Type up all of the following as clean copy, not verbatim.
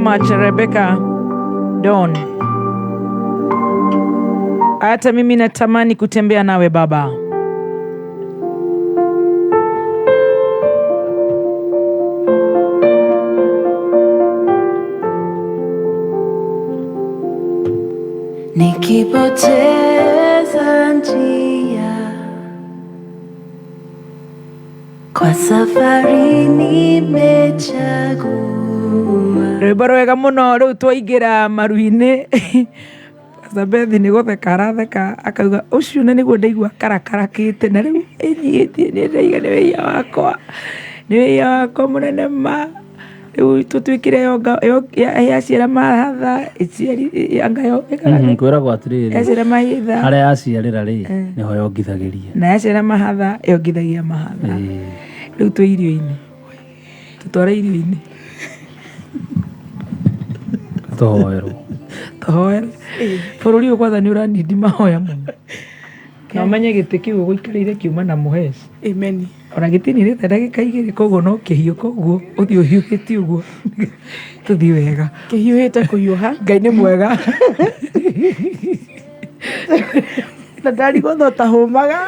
much, Rebecca Don. Hata mimi natamani kutembea nawe Baba. Nikipoteza njia kwa safari nimechagua. Rwĩmbo rwega mũno. Rĩu twaingĩra maru-inĩ. Pastor Beth nĩ gũtheka aratheka akauga ũcio na nĩguo ndaigua karakarakĩte na rĩu ĩnyihĩtie. Nĩ ndaiga nĩ wĩia wakwa, nĩ wĩia wakwa mũnene ma. Rĩu tũtuĩkire yaciara mahatha ĩciari anga yo. Kwĩragwo atĩrĩrĩ, yaciara mahitha, harĩa yaciarĩra rĩ, nĩho yongithagĩria. Na yaciara mahatha yongithagia mahatha. Rĩu twĩ irio-inĩ, tũtware irio-inĩ. Tũhoerwo. Tũhoere bũrũri ũyũ kwanza, nĩ ũranindi mahoya mũno na ũmenye gĩtĩ kĩu ũgũikarĩire kiuma na mũheci. Amen. Ona gĩtininĩte ndagĩka 2, koguo no kĩhiũ, koguo ũthiĩ ũhiũhĩtie ũguo tũthiĩ wega. Kĩhiũhĩte kũhiũha. Ngai nĩ mwega. Na ndarigwo tho tahũmaga.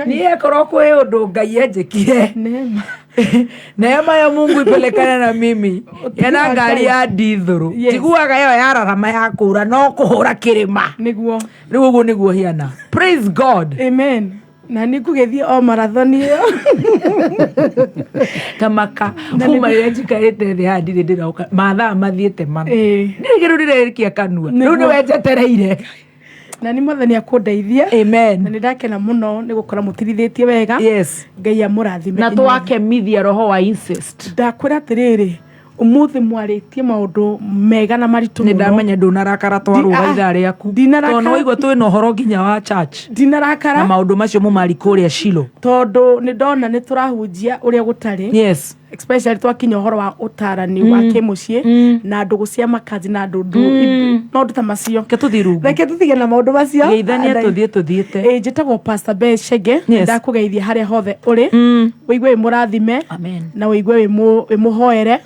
Niĩ akorwo kwĩ ũndũ Ngai enjĩkire, Neema. Neema ya Mungu ipelekane na mimi. Ena ngari ya ndithũrũ, tiguaga ĩyo yararama ya kũra no kũhũra kĩrĩma. Nĩguo. Rĩu ũguo nĩguo hiana. Praise God. Amen. Na nĩ ngũgĩthiĩ o marathoni ĩyo. Tamaka kuma rĩrĩa njikarĩte thĩ haha ndirĩ ndĩroka mathaa mathiĩte mana. Ndirĩ kĩndũ ndĩrekia kanua rĩu nĩwe njetereire. Na nĩ Mwathani akũndeithia. Amen. Na nĩ ndakena mũno nĩ gũkora mũtirithĩtie wega. Ngai amũrathime. Na inyuothe. Twakemithia roho wa incest. Ndakwĩra atĩrĩrĩ, ũmũthĩ mwarĩtie maũndũ mega na maritũ Nĩ mũno. ndamenya ndũnarakara twarũga ithaa rĩaku. Ndinarakara. Tondũ nĩwaigua twĩna ũhoro nginya wa church Ndinarakara. Na maũndũ macio mũmari kũrĩa Shilo. Tondũ nĩ ndona nĩ tũrahunjia ũrĩa gũtarĩ, especially twakinya ũhoro wa ũtarani wa kĩmũciĩ na ndũgũ cia makazi na ndũ maũndũ ta macio. Reke tũthiĩ rungu. Reke tũtige na maũndũ macio. Geithania tũthiĩ tũthiĩte. Ĩ, njĩtagwo Pastor Beth Chege. Ndakũgeithia harĩa hothe ũrĩ, ũigue wĩ mũrathime Amen. na ũigue wĩ mũhoere,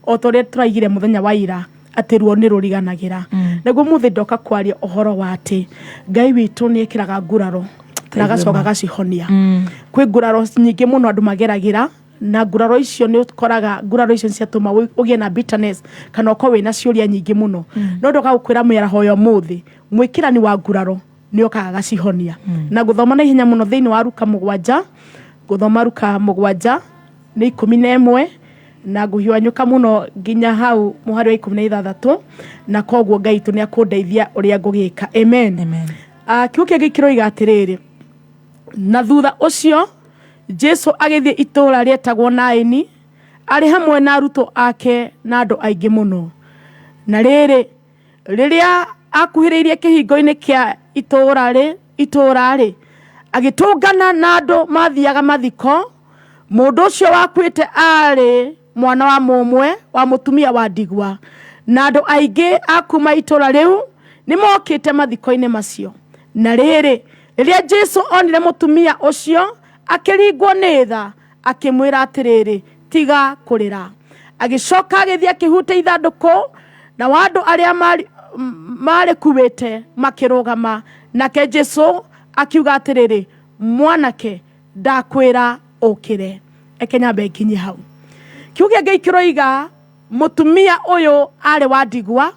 o ta ũrĩa tũraigire mũthenya wa ira atĩ ruo nĩ rũriganagĩra. Naguo mũthĩ ndoka kwaria ũhoro wa atĩ Ngai witũ nĩ ekĩraga nguraro na agacoka agacihonia. Kwĩ nguraro nyingĩ mũno andũ mageragĩra, na nguraro icio nĩ ũkoraga nguraro icio nĩ ciatũma ũgĩe na bitterness kana ũkorwo wĩna ciũria nyingĩ mũno. No ndoka gũkwĩra mĩaraho ya ũmũthĩ, mwĩkĩrani wa nguraro nĩ okaga agacihonia. Na ngũthoma na ihenya mũno thĩinĩ wa Ruka 7. Ngũthoma Ruka 7 nĩ 11 na ngũhianyũka mũno nginya hau mũhari wa 16, na koguo Ngai witũ nĩ akũndeithia ũrĩa ngũgĩka. Amen. Amen. Ah, kiugo kĩa Ngai kĩroiga atĩrĩrĩ, na thutha ũcio Jesu agĩthiĩ itũũra rĩetagwo Naini arĩ hamwe na arutwo ake na andũ aingĩ mũno. Na rĩrĩ, rĩrĩa akuhĩrĩirie kĩhingo-inĩ kĩa itũũra rĩ, agĩtũngana na andũ mathiaga mathiko. Mũndũ ũcio wakuĩte aarĩ mwana wa mũmwe wa mũtumia wa ndigwa, na andũ aingĩ a kuma itũũra rĩu nĩ mokĩte mathiko-inĩ macio. Na rĩrĩ, rĩrĩa Jesu onire mũtumia ũcio, akĩringwo nĩ tha, akĩmwĩra atĩrĩrĩ, "Tiga kũrĩra." Agĩcoka agĩthiĩ akĩhutia ithandũkũ, na andũ arĩa marĩkuĩte makĩrũgama. Nake Jesu akiuga atĩrĩrĩ, "Mwanake, ndakwĩra ũkĩre." Eke nyambe nginye hau. Kiugo kĩa Ngai kĩroiga mũtumia ũyũ arĩ wa ndigwa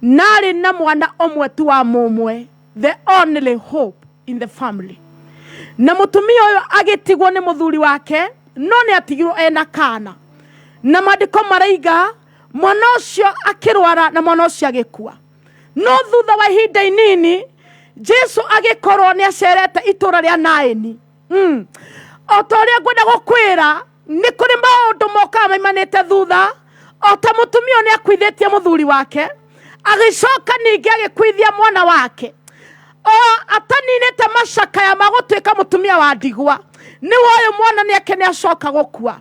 na arĩ na mwana ũmwe tu wa mũmwe, the only hope in the family. Na mũtumia ũyũ agĩtigwo nĩ mũthuri wake, no nĩ atigirwo ena kana, na maandĩko maraiga mwana ũcio akĩrwara na mwana ũcio agĩkua. No thutha wa ihinda inini Jesu agĩkorwo nĩ acerete itũũra rĩa Naini. O ta ũrĩa ngwenda gũkwĩra, nĩ kũrĩ maũndũ mokaga maimanĩte thutha. O ta mũtumia ũyũ nĩ akuithĩtie mũthuri wake, agĩcoka ningĩ agĩkuithia mwana wake, o ataninĩte macakaya ma gũtuĩka mũtumia wa ndigwa, nĩ woyũ mwana nĩ ake nĩ acoka gũkua.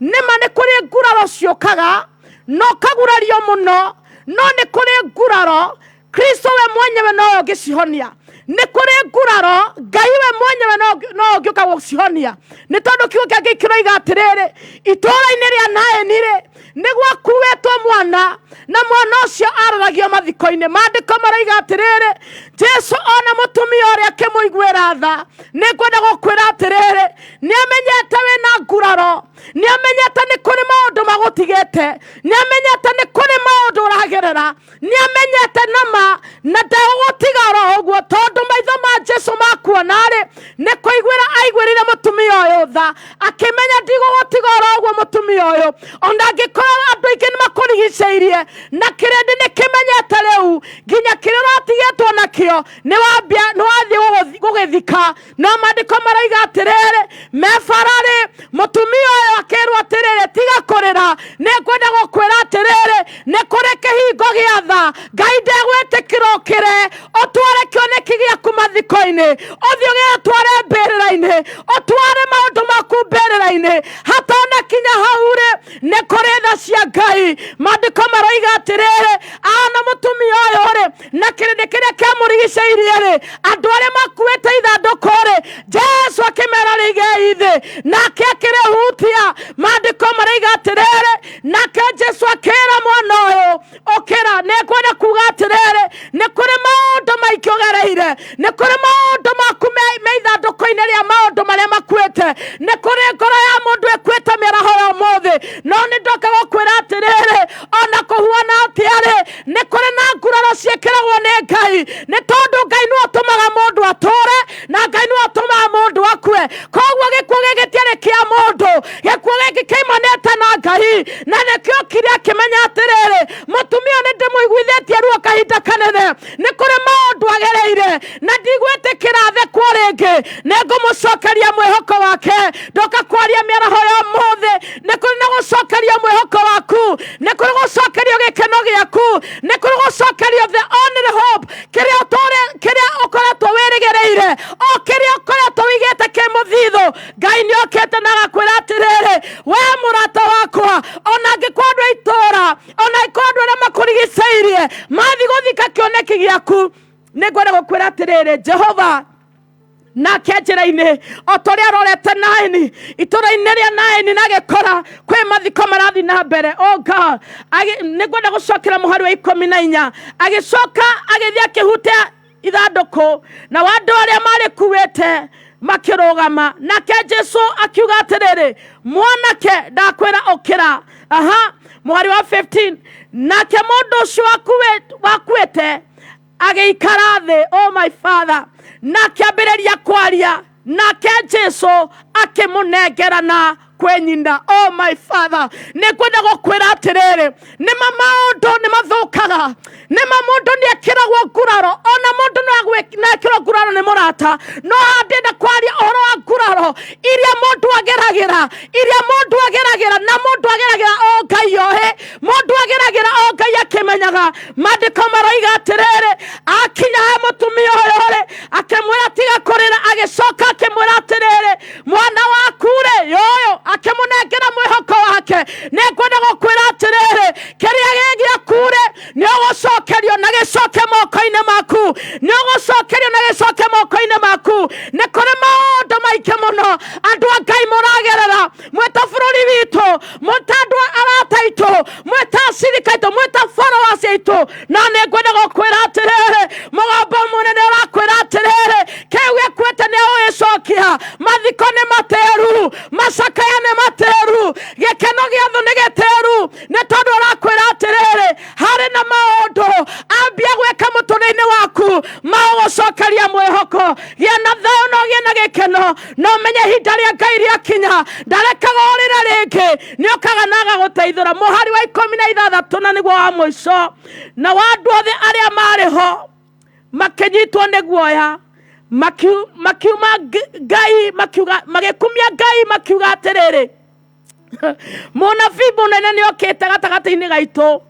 Nĩma nĩ kũrĩ nguraro ciũkaga no kagurario mũno, no nĩ kũrĩ nguraro Kristo we mwenyewe nowe ũngĩcihonia. Nĩ kũrĩ nguraro Ngai we mwenyewe no ũngĩũka gũcihonia, nĩ tondũ kiugo kĩa Ngai kĩroiga atĩrĩrĩ, itũũra-inĩ rĩa Naĩni rĩ, nĩ gwakuĩtwo mwana, na mwana ũcio aroragio mathiko-inĩ. Maandĩko maroiga atĩrĩrĩ, Jesu ona mũtumia ũrĩa akĩmũiguĩra tha. Nĩ ngwenda gũkwĩra atĩrĩrĩ, nĩ amenyete wĩna nguraro, nĩ amenyete nĩ kũrĩ maũndũ magũtigĩte, nĩ amenyete nĩ kũrĩ maũndũ ũragerera, nĩ amenyete nama na ndegũgũtiga oro ũguo, tondũ maitho ma Jesu makuona-rĩ, nĩ kũiguĩra aiguĩrĩire mũtumia ũyũ tha, akĩmenya ndigũgũtiga oro ũguo mũtumia ũyũ, ona angĩkorwo andũ aingĩ nĩ makũrigicĩirie na kĩrĩndĩ nĩ kĩmenyete rĩu nginya kĩrĩa ũratigĩtwo nakĩo nĩ wambia nĩ wathiĩ gũgĩthika. No maandĩko maroiga atĩrĩrĩ, me bara-rĩ, mũtumia ũyũ akĩrwo atĩrĩrĩ, tiga kũrĩra, nĩ ngwenda gũkwĩra atĩrĩrĩ, nĩ kũrĩ kĩhingo gĩa tha. Ngai ndegwĩtĩkĩra ũkĩre ũtware kĩoneki gĩaku mathiko-inĩ, ũthiĩ ũgĩtware mbĩrĩra-inĩ, ũtware maũndũ maku mbĩrĩra-inĩ, hatana kinya hau-rĩ, nĩ kũrĩ tha cia Ngai. Maandĩko maroiga atĩrĩrĩ, ana mũtumia ũyũ-rĩ, na kĩrĩndĩ kĩrĩa kĩamũrigicĩirie-rĩ, andũ arĩa makuĩte ithandũkũ-rĩ, Jesu akĩmera rĩigei thĩ, nake akĩrĩhutia. Maandĩko maroiga atĩrĩrĩ, nake Jesu akĩra mwana ũyũ, ũkĩra. Nĩ ngwenda kuga atĩrĩrĩ, nĩ kũrĩ maũndũ maingĩ ũgereire, nĩ kũrĩ maũndũ maku me ithandũkũ-inĩ rĩa maũndũ marĩa makuĩte, nĩ kũrĩ ngoro ya mũndũ ĩkuĩte mĩaraho ya ũmũthĩ, no nĩ ndoka gũkwĩra atĩrĩrĩ, ona kũhuana atĩa-rĩ, nĩ kũrĩ na nguraro ciĩkĩragwo nĩ Ngai, nĩ tondũ Ngai nĩwe ũtũmaga mũndũ atũre na Ngai nĩwe ũtũmaga mũndũ akue. Koguo gĩkuũ gĩkĩ gĩtiarĩ kĩa mũndũ, gĩkuũ gĩkĩ kĩoimanĩte na Ngai, na nĩkĩo okire akĩmenya atĩrĩrĩ, mũtumia nĩ ndĩmũiguithĩtie ruo kahinda kanene, nĩ kũrĩ maũndũ agereire na ndigwĩtĩkĩra athekwo rĩngĩ, nĩ ngũmũcokeria mwĩhoko wake. Ndoka kwaria mĩaraho ya ũmũthĩ, nĩ kũrĩ na gũcokerio mwĩhoko waku, nĩ kũrĩ gũcokerio gĩkeno gĩaku, nĩ kũrĩ gũcokerio the only hope, kĩrĩa ũtũre, kĩrĩa ũkoretwo wĩrĩgĩrĩire, o kĩrĩa ũkoretwo wĩigĩte kĩ mũthithũ. Ngai nĩ okĩte na agakwĩra atĩrĩrĩ, we mũrata wakwa, ona angĩkorwo andũ a itũũra, ona angĩkorwo andũ arĩa makũrigicĩirie mathiĩ gũthika kĩoneki gĩaku, nĩ ngwenda gũkwĩra atĩrĩrĩ, Jehova nake njĩra-inĩ o ta ũrĩa arorete Naini, itũũra-inĩ rĩa Naini, na agĩkora kwĩ mathiko marathiĩ na mbere. Oh God, nĩ ngwenda gũcokera mũhari wa 14. Agĩcoka agĩthiĩ akĩhutia ithandũkũ, na andũ arĩa marĩkuĩte makĩrũgama. Nake Jesu akiuga atĩrĩrĩ, mwanake, ndakwĩra ũkĩra. Aha, mũhari wa 15, nake mũndũ ũcio wakuĩte agĩikara thĩ. Oh my father, na akĩambĩrĩria kwaria, nake Jesu akĩmũnengerana kwĩ nyina. Oh my father, nĩ ngwenda gũkwĩra atĩrĩrĩ, nĩma maũndũ nĩ mathũkaga, nĩma mũndũ nĩ ekĩragwo nguraro, ona mũndũ no ekĩrwo nguraro nĩ mũrata, no haha ndĩrenda kwaria ũhoro wa nguraro iria mũndũ ageragĩra, iria mũndũ ageragĩra, na mũndũ ageragĩra o Ngai oĩ, mũndũ ageragĩra o Ngai akĩmenyaga. Maandĩko maroiga atĩrĩrĩ, akinya he mũtumia ũyũ rĩ, akĩmwĩra tiga kũrĩra, agĩcoka akĩmwĩra atĩrĩrĩ, mwana waku rĩ yoyo, akĩmũnengera mwĩhoko wake. Nĩ ngwenda gũkwĩra atĩrĩrĩ, kĩrĩa gĩ gĩaku rĩ, nĩ ũgũcokerio na gĩcoke moko-inĩ maku, nĩ ũgũcokerio na gĩcoke moko-inĩ maku. Nĩ kũrĩ maũndũ maingĩ mũno andũ a Ngai mũragerera, mwĩta bũrũri witũ, mwĩta andũ arata aitũ, mwĩta acirika aitũ, mwĩta followers aitũ, no nĩ ngwenda gũkwĩra atĩrĩrĩ, mũgambo mũnene ũrakwĩra atĩrĩrĩ, kĩu gĩkuĩte nĩ ũgĩcokia. Mathiko nĩ matĩru, macakaya nĩ matĩru, gĩkeno gĩa thũ nĩ gĩtĩru, nĩ tondũ ũrakwĩra atĩrĩrĩ, harĩ na maũndũ ambia gwĩka mũtũrĩre-inĩ waku maũgũcokeria mwĩhoko. Gĩa na thayũ na ũgĩe na gĩkeno, na ũmenye ihinda rĩa Ngai rĩakinya ndarekaga ũrĩre rĩngĩ, nĩ okaga na agagũteithũra. Mũhari wa 16 na nĩguo wa mũico, na wa andũ othe arĩa marĩ ho makĩnyitwo nĩ guoya, makiuma Ngai, makiuga, magĩkumia Ngai, makiuga atĩrĩrĩ, mũnabii mũnene nĩ okĩte gatagatĩ-inĩ gaitũ,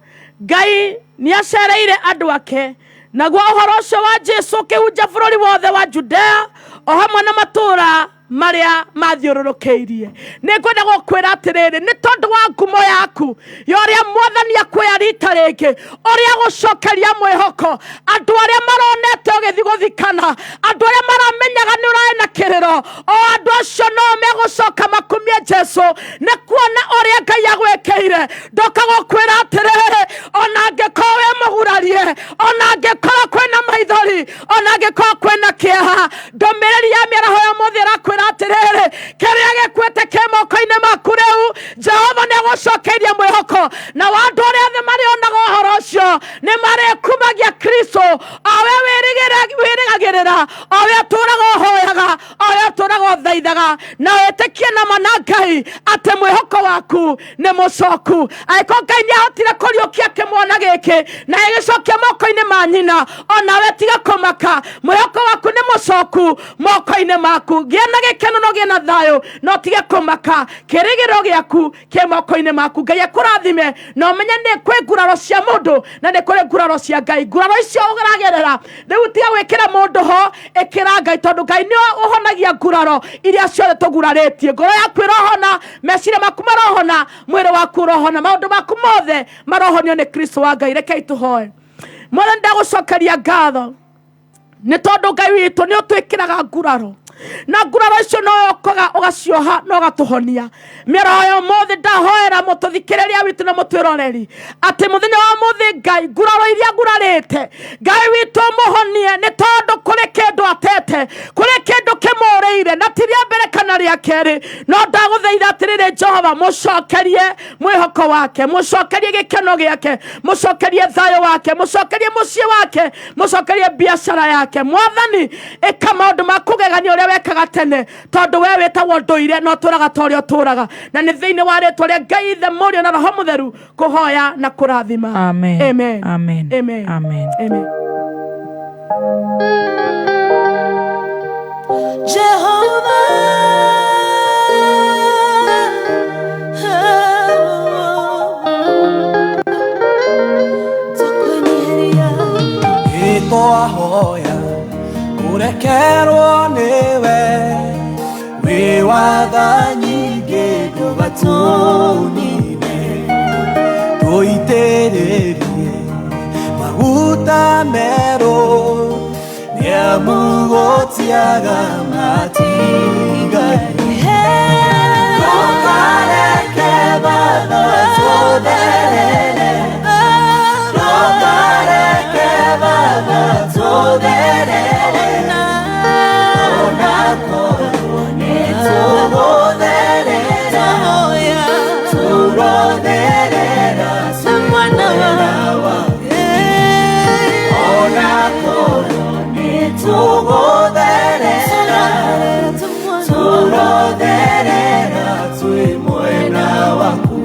Ngai nĩ acereire andũ ake. Naguo ũhoro ũcio wa Jesu ũkĩhunja bũrũri wothe wa Judea O hamwe na matũũra marĩa mathiũrũrũkĩirie. Nĩ ngwenda gũkwĩra atĩrĩrĩ, nĩ tondũ wa ngumo yaku ya ũrĩa Mwathani akuoya rita rĩngĩ, ũrĩa gũcokeria mwĩhoko andũ arĩa maronete ũgĩthiĩ gũthikana, andũ arĩa maramenyaga nĩ ũrarĩ na kĩrĩro, o andũ acio no megũcoka makumie Jesu nĩ kuona ũrĩa Ngai agwĩkĩire. Ndoka gũkwĩra atĩrĩrĩ, ona angĩkorwo wĩ mũgurarie, ona angĩkorwo kwĩna maithori, ona angĩkorwo kwĩna kĩeha, ndũmĩrĩri ya mĩaraho ya mũthĩ ĩrakwĩra atĩrĩrĩ, kĩrĩa gĩkuĩte kĩ moko-inĩ maku rĩu, Jehova nĩ agũcokeirie mwĩhoko, na wa andũ arĩa othe marĩonaga ũhoro ũcio nĩ marĩkumagia Kristo, o we wĩrĩgagĩrĩra, o we ũtũũraga ũhoyaga, o we ũtũũraga ũthaithaga, na wĩtĩkie na ma na Ngai atĩ mwĩhoko waku nĩ mũcoku. Angĩkorwo Ngai nĩ ahotire kũriũkia kĩmwana gĩkĩ na agĩgĩcokia moko-inĩ ma nyina, onawe tiga kũmaka, mwĩhoko waku nĩ mũcoku moko-inĩ maku. Gĩa na gĩkeno na ũgĩe na thayũ, na ũtige kũmaka, kĩrĩgĩrĩro gĩaku kĩ moko-inĩ maku. Ngai akũrathime, na ũmenye nĩ kwĩ nguraro cia mũndũ na nĩ kũrĩ nguraro cia Ngai. Nguraro icio ũragerera rĩu tiga gwĩkĩra mũndũ ho, ĩkĩra Ngai, tondũ Ngai nĩ ũhonagia nguraro iria ciothe tũgurarĩtie. Ngoro yaku ĩrohona, meciria maku marohona, mwĩrĩ waku ũrohona, maũndũ maku mothe marohonio nĩ Kristo wa Ngai. Rekei tũhoe. Mwathani, ndagũcokeria ngatho nĩ tondũ Ngai witũ nĩ ũtwĩkĩraga nguraro, na nguraro icio no ũkaga ũgacioha na ũgatũhonia. Mĩaraho ya ũmũthĩ ndahoera mũtũthikĩrĩria witũ na mũtwĩroreri atĩ mũthenya wa ũmũthĩ Ngai, nguraro iria ngurarĩte, Ngai witũ mũhonie, nĩ tondũ kũrĩ kĩndũ atete, kũrĩ kĩndũ kĩmũrĩire, na ti rĩa mbere kana rĩa kerĩ. No ndagũthaitha atĩrĩrĩ Jehova, mũcokerie mwĩhoko wake, mũcokerie gĩkeno gĩake, mũcokerie thayũ wake, mũcokerie mũciĩ wake, mũcokerie biacara yake. Mwathani, ĩka maũndũ ma kũgegania ũrĩa wekaga tene, tondũ we wĩtagwo ndũire na ũtũraga ta ũrĩa ũtũraga. Na nĩ thĩinĩ wa rĩtwa rĩa Ngai Ithe, Mũriũ na Roho Mũtheru kũhoya na kũrathima. Amen. Amen. Amen. Amen. Amen. Amen. Jehovah, tukwenyeheria. Ĩtwahoya kũrekerwo nĩwe, wĩ watha nyingĩ ndũgatũnine, tũitĩrĩrie maguta merũ, nĩamu gũtiaga matigari. Ndũkareke Baba tũtherere, ndũkareke Baba tũtherere, ona korwo nĩ tũgũtherera, tũrotherera twĩ mwena waku, ona korwo nĩ tũgũtherera, tũrotherera twĩ mwena waku.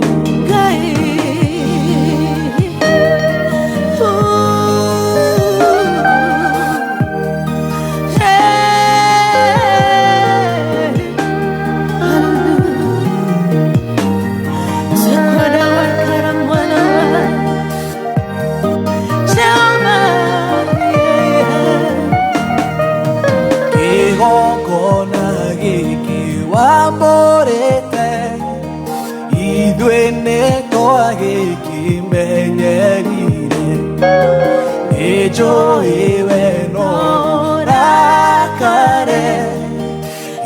Kĩgongona gĩkĩ wambũrĩte, ithuĩ nĩ twagĩkĩmenyerire, nĩ njũĩ we no ũrakare,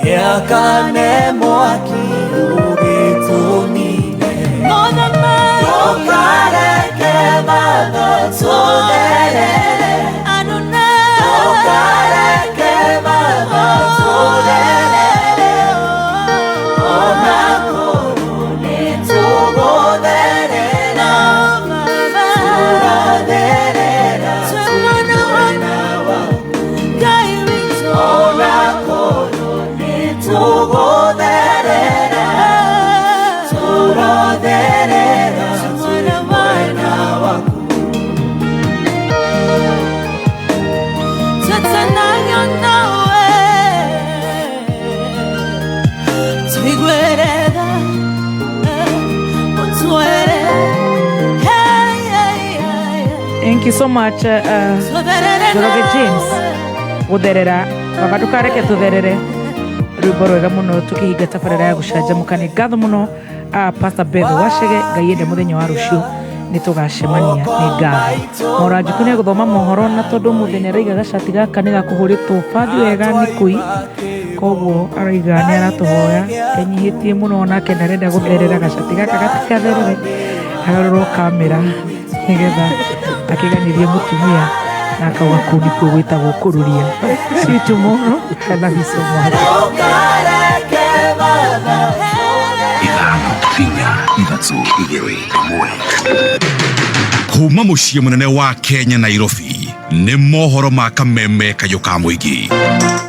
gĩakane mwaki ũgĩtũnine. Ndũkareke Baba tũtherere, ndũkareke Baba tũtherere, ona korwo nĩ tũgũtherera, tũrotherera twĩ mwena waku, ona korwo nĩ tũgũtherera, tũrotherera twĩ mwena waku. Thank you so much, Njoroge James gutherera. Baba ndũkareke tũtherere. Rwĩmbo rwega mũno tũkĩhinga tabarĩra ya gũcanjamũka. Nĩ ngatho mũno Pastor Beth Wacege. Ngai ende mũthenya wa rũciũ nĩ tũgacemania. Nĩ ngatho. Moranjukũ nĩ agũthoma mohoro, na tondũ ũmũthĩ nĩ araiga gacati gaka nĩ gakũhũrĩtwo bathi wega nĩ kũi, koguo araiga nĩ aratũhoya enyihĩtie mũno, nake ndarenda gũtherera gacati gaka gatigatherere, agarũrwo kamera nĩgetha akĩganithie mũtumia na akauga kũu nĩkuo gwĩtagwo kũrũria. See you tomorrow. I love you so much. Ndũkareke Baba. 5, 4, 3, 2, 1. Kuma mũciĩ mũnene wa Kenya, Nairobi, nĩ mohoro ma kameme kayũ ka mũingĩ.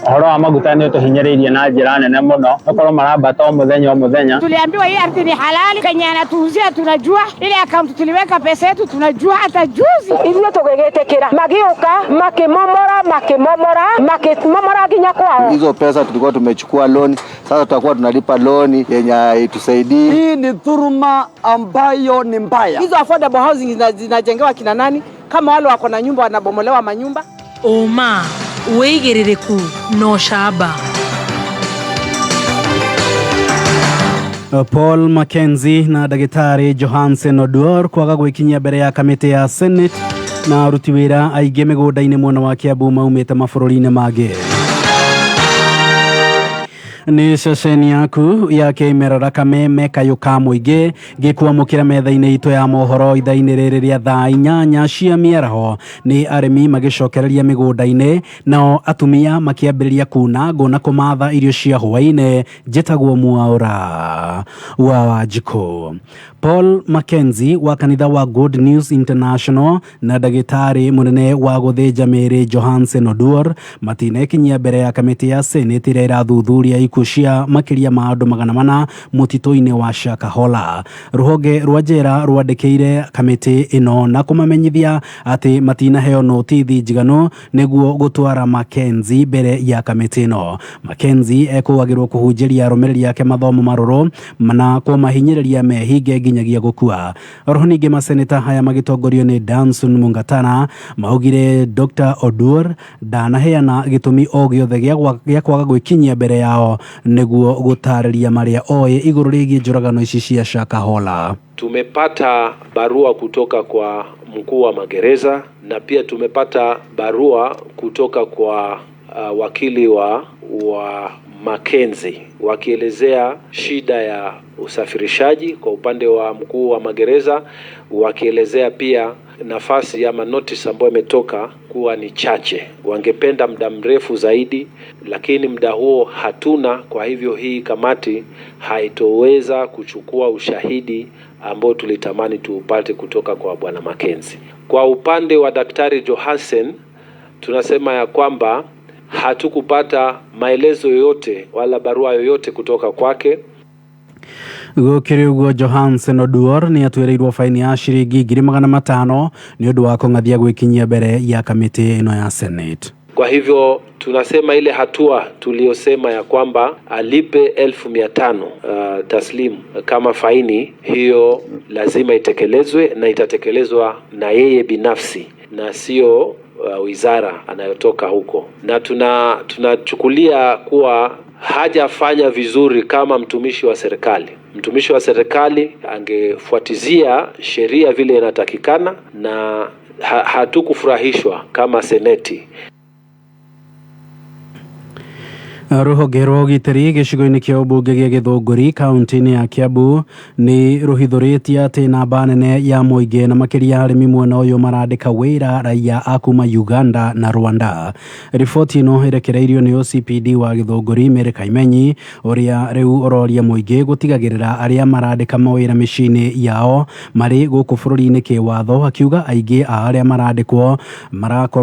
Ũhoro wa maguta nĩ ũtũhinyĩrĩirie na njĩra nene mũno, ũkorwo marambata o mũthenya o mũthenya. Tuliambiwa hii ardhi ni halali, kenye anatuuzia tunajua, ile akaunti tuliweka pesa yetu tunajua, hata juzi Ithuĩ tũgĩgĩtĩkĩra, magĩũka makĩmomora makĩmomora makĩmomora nginya kwao. Hizo pesa tulikuwa tumechukua loan, sasa tutakuwa tunalipa loan yenye haitusaidii. Hii ni dhuluma ambayo ni mbaya. Hizo affordable housing zinajengewa kina nani? Kama wale wako na nyumba wanabomolewa manyumba. Ũma, wĩigĩrĩrĩku na ũcamba. Paul Mackenzie na ndagĩtarĩ Johansen Oduor kwaga gwĩkinyia mbere ya kamĩtĩ ya Senate, na aruti wĩra aingĩ mĩgũnda-inĩ mwena wa Kiambu maumĩte mabũrũri-inĩ mangĩ. Nĩ ceceni yaku ya kĩmerera kameme kayũ ka mũingĩ gĩkwamũkĩra metha-inĩ itũ ya mohoro ithaa-inĩ rĩrĩ rĩa thaa 8 cia mĩaraho. Nĩ arĩmi magĩcokereria mĩgũnda-inĩ, nao atumia makĩambĩrĩria kuna ngũ na kũmatha irio cia hwaĩ-inĩ. Njĩtagwo Mwaũra wa Wanjikũ. Paul Mackenzie wa kanitha wa Good News International na ndagĩtarĩ mũnene wa gũthĩnja mĩĩrĩ Johansen Oduor matinekinyia mbere ya kamĩtĩ ya Senate ĩrĩa ĩrathuthuria ikuũ cia makĩria ma andũ 400 mũtitũ-inĩ wa Shakahola. Rũhonge rwa njera rwandĩkĩire kamĩtĩ ĩno na kũmamenyithia atĩ matinaheo notithi njiganu nĩguo gũtwara Mackenzie mbere ya kamĩtĩ ĩno. Mackenzie ekũagĩrwo kũhunjĩria arũmĩrĩri ake mathomo marũrũ na kũmahinyĩrĩria mehinge nginyagia gũkua. Oroho ningĩ maseneta haya magĩtongorio nĩ Danson Mungatana maugire Dr Oduor ndanaheana gĩtũmi o gĩothe gĩa kwaga gwĩkinyia mbere yao nĩguo gũtarĩria marĩa oĩ igũrũ rĩgiĩ njũragano ici cia Shakahola. Tumepata barua kutoka kwa mkuu wa magereza na pia tumepata barua kutoka kwa wakili wa Mackenzie wakielezea shida ya usafirishaji kwa upande wa mkuu wa magereza, wakielezea pia nafasi ama notice ambayo imetoka kuwa ni chache. Wangependa muda mrefu zaidi, lakini muda huo hatuna. Kwa hivyo hii kamati haitoweza kuchukua ushahidi ambao tulitamani tuupate kutoka kwa bwana Mackenzie. Kwa upande wa Daktari Johansen, tunasema ya kwamba hatukupata maelezo yoyote wala barua yoyote kutoka kwake. Gũkĩrĩ ũguo, Johansen Oduor nĩ atuĩrĩirwo faini ya ciringi 500,000 nĩ ũndũ wa kũng'athia gwĩkinyia mbere ya kamĩtĩ ĩno ya Senate. Kwa hivyo tunasema ile hatua tuliyosema ya kwamba alipe 500,000 taslimu kama faini, hiyo lazima itekelezwe na itatekelezwa na yeye binafsi na sio wizara anayotoka huko, na tunachukulia kuwa hajafanya vizuri kama mtumishi wa serikali. Mtumishi wa serikali angefuatizia sheria vile inatakikana, na hatukufurahishwa kama seneti. Rũhonge rwa ũgitĩri gĩcigo-inĩ kĩa ũmbunge gĩa Gĩthũngũri kaunti-inĩ ya Kiambu nĩ rũhithũrĩtie atĩ namba nene ya mũingĩ na makĩria arĩmi mwena ũyũ marandĩka wĩra raia a kuma Uganda na Rwanda. Riboti ĩno ĩrekereirio nĩ OCPD wa Gĩthũngũri Mary Kaimenyi, ũrĩa rĩu ũroria mũingĩ gũtigagĩrĩra arĩa marandĩka mawĩra mĩciĩ-inĩ yao marĩ gũkũ bũrũri-inĩ kĩwatho, akiuga aingĩ a arĩa marandĩkwo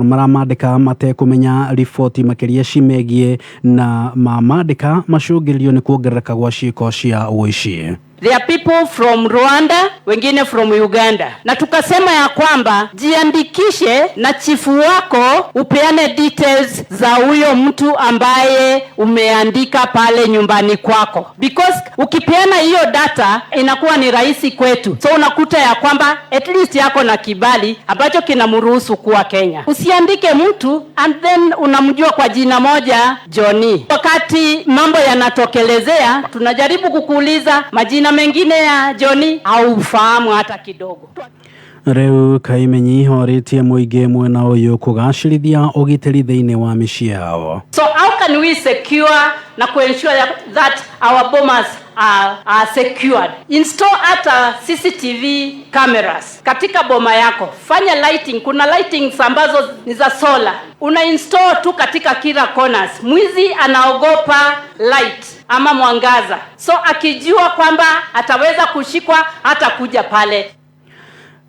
maramandĩka matekũmenya riboti makĩria cimegiĩ na mamandĩka macũngĩrĩrio nĩ kuongerereka gwa ciĩko cia ũici. There are people from Rwanda, wengine from Uganda, na tukasema ya kwamba jiandikishe na chifu wako upeane details za huyo mtu ambaye umeandika pale nyumbani kwako, because ukipeana hiyo data inakuwa ni rahisi kwetu. So unakuta ya kwamba at least yako na kibali ambacho kinamruhusu kuwa Kenya. Usiandike mtu and then unamjua kwa jina moja Johnny. Wakati mambo yanatokelezea, tunajaribu kukuuliza majina mengine ya Johnny, haufahamu hata kidogo. Rĩu Kaimenyi orĩtie mũingĩ mwena ũyũ kũgacĩrithia ũgitĩri thĩinĩ wa mĩciĩ yao. So how can we secure na kuensure that our bomas are secured? Install hata CCTV cameras katika boma yako. Fanya lighting. Kuna lightings ambazo ni za solar. Una install tu katika kila corners. Mwizi anaogopa light ama mwangaza, so akijua kwamba ataweza kushikwa hata kuja pale.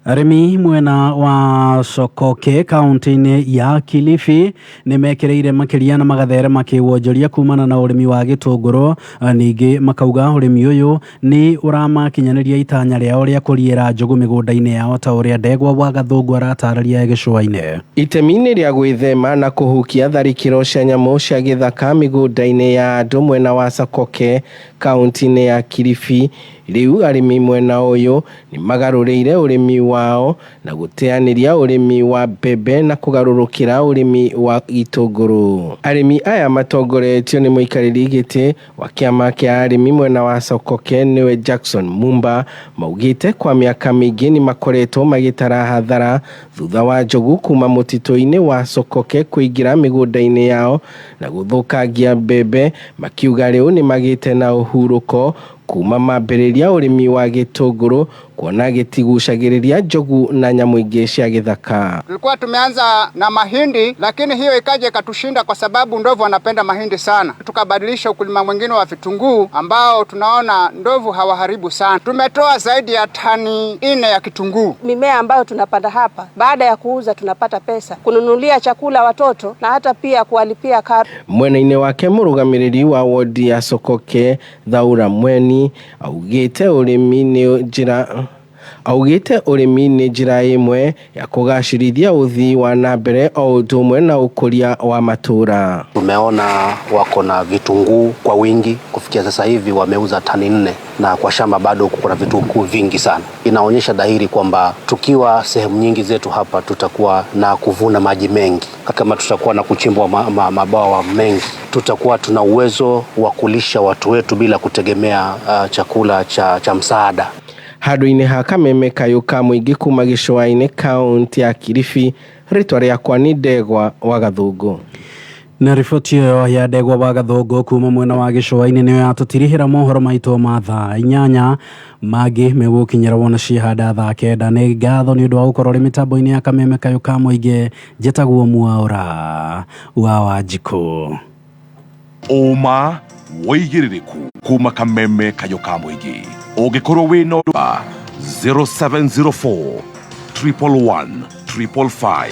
Arĩmi mwena wa Sokoke kaunti-inĩ ya Kilifi nĩ mekĩrĩire makĩria na magatherema kĩwonjoria kumana na ũrĩmi wa gĩtũngũrũ. Ningĩ makauga ũrĩmi ũyũ nĩ ũramakinyanĩria itanya rĩao rĩa kũriĩra njũgũ mĩgũnda-inĩ yao, ta ũrĩa Ndegwa wa Gathũngũ aratarĩria gĩcũa-inĩ. Itemi-inĩ rĩa gwĩthema na kũhukia tharĩkĩro cia nyamũ cia gĩthaka mĩgũnda-inĩ ya andũ mwena wa Sokoke kaunti-inĩ ya Kilifi, rĩu arĩmi mwena ũyũ nĩ magarũrĩire ũrĩmi wao na gũteanĩria ũrĩmi wa mbembe na kũgarũrũkĩra ũrĩmi wa itũngũrũ. Arĩmi aya matongoretio nĩ mũikarĩri gĩtĩ wa kĩama kĩa arĩmi mwena wa Sokoke nĩwe Jackson Mumba, maugĩte kwa mĩaka mĩingĩ nĩ makoretwo magĩtara hathara thutha wa njogu kuma mũtitũ-inĩ wa Sokoke kũingĩra mĩgũnda-inĩ yao na gũthũkangia mbembe, makiuga rĩu nĩ magĩte na ũhurũko kuma mambĩrĩria ũrĩmi wa gĩtũngũrũ kuona gĩtigucagĩrĩria njogu na nyamũ ingĩ cia gĩthaka. Tulikuwa tumeanza na mahindi, lakini hiyo ikaja ikatushinda kwa sababu ndovu wanapenda mahindi sana. Tukabadilisha ukulima mwingine wa vitunguu ambao tunaona ndovu hawaharibu sana. Tumetoa zaidi ya tani 4 ya kitunguu. Mimea ambayo tunapanda hapa, baada ya kuuza tunapata pesa kununulia chakula watoto na hata pia kuwalipia karo. Mwena-inĩ wake mũrũgamĩrĩri wa wodi ya Sokoke Thaura Mweni augĩte ũrĩmi nĩ njĩra augĩte ũrĩmi nĩ njĩra ĩmwe ya kũgacĩrithia ũthii wa na mbere o ũndũ ũmwe na ũkũria wa matũũra. Tumeona wako na vitunguu kwa wingi, kufikia sasa hivi wameuza tani 4 na kwa shamba bado kuna vitunguu vingi sana. Inaonyesha dhahiri kwamba tukiwa sehemu nyingi zetu hapa tutakuwa na kuvuna maji mengi, kama tutakuwa na kuchimbwa mabawa mengi, tutakuwa tuna uwezo wa kulisha watu wetu bila kutegemea chakula cha msaada. Handũ-inĩ ha kameme kayũ ka mũingĩ kuma gĩcũa-inĩ kaunti ya Kilifi, rĩtwa rĩakwa nĩ Ndegwa wa Gathũngũ. Na riboti ĩyo ya Ndegwa wa Gathũngũ kuma mwena wa gĩcũa-inĩ nĩyo yatũtirihĩra mohoro maitũ ma thaa 8 mangĩ megũkinyĩra wona ciahanda thaa 9. Nĩ ngatho nĩ ũndũ wa gũkorwo ũrĩ mĩtambo-inĩ ya kameme kayũ ka mũingĩ. Njĩtagwo Mwaũra wa Wanjikũ. Ũma wĩigĩrĩrĩku kuma kameme kayũ ka mũingĩ. Ũngĩkorwo wĩna ũndũ 0704 111 555.